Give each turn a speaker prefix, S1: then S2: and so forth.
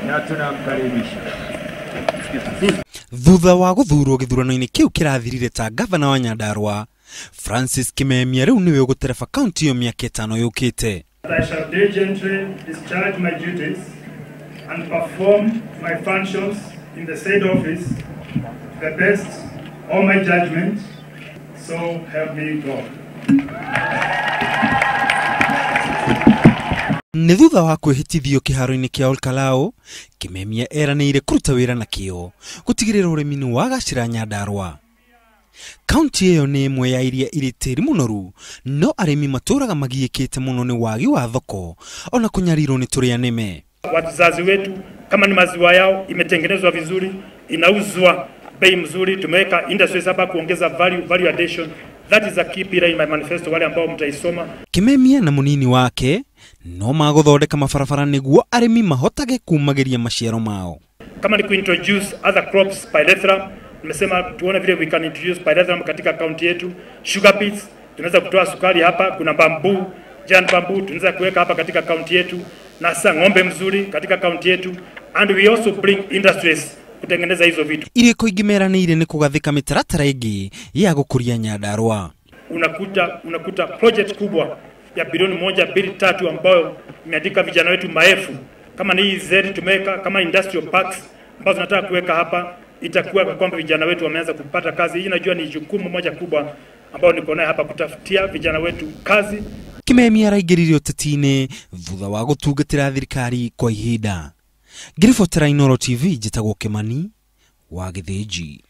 S1: Na tunamkaribisha.
S2: Thutha wa gũthurwo gĩthurano-inĩ kĩu kĩrathirire ta gavana wa Nyandarua, Francis Kimemia rĩu nĩwe ũgũtereba kaunti ĩyo mĩaka 5 yũkĩte.
S3: I shall diligently discharge my duties and perform my functions in the said office to the best of my judgment, so help me God.
S2: Nĩ thutha wa kwĩhĩtithio kĩharo-inĩ kĩa Olkalou, Kimemia eranĩire kũruta wĩra na kĩo gũtigĩrĩra ũrĩmi nĩ wagacĩra Nyandarua. Kaunti ĩyo nĩ ĩmwe ya iria irĩ tĩri mũnoru, no arĩmi matũraga magiĩkĩte mũno nĩ wagi wa thoko ona kũnyarirwo nĩ tũrĩa nĩme.
S3: Wazazi wetu kama ni maziwa yao imetengenezwa vizuri, inauzwa bei mzuri, tumeweka industries hapa kuongeza value addition. That is a key pillar in my manifesto, wale ambao mtaisoma.
S2: Kimemia na munini wake no magũthondeka mabarabara nĩguo arĩmi mahotage kumagĩria maciaro mao.
S3: Kama ni kuintroduce other crops, pyrethrum, nimesema tuone vile we can introduce pyrethrum katika kaunti yetu. Sugar beets, tunaweza kutoa sukari hapa, kuna bamboo, giant bamboo tunaweza kuweka hapa katika kaunti yetu, na sasa ng'ombe mzuri katika kaunti yetu, and we also bring industries kutengeneza hizo vitu.
S2: Irĩko ingĩ meranĩire nĩ kũgathĩka mĩtaratara ĩngĩ ya gũkũria Nyandarua.
S3: Unakuta project kubwa ya bilioni 1, 2, 3 ambayo imeandika vijana wetu maelfu. Kama ni EZ tumeweka, kama industrial parks ambazo tunataka kuweka hapa, itakuwa kwamba vijana wetu wameanza kupata kazi. Hii najua ni jukumu moja kubwa ambao niko naye hapa, kutafutia vijana wetu kazi.
S2: Kimemia araingĩririe ũteti-inĩ thutha wa gũtungatĩra thirikari kwa ihinda. Ngĩribotera Inooro TV, njĩtagwo Kimani wa Gĩthĩnji.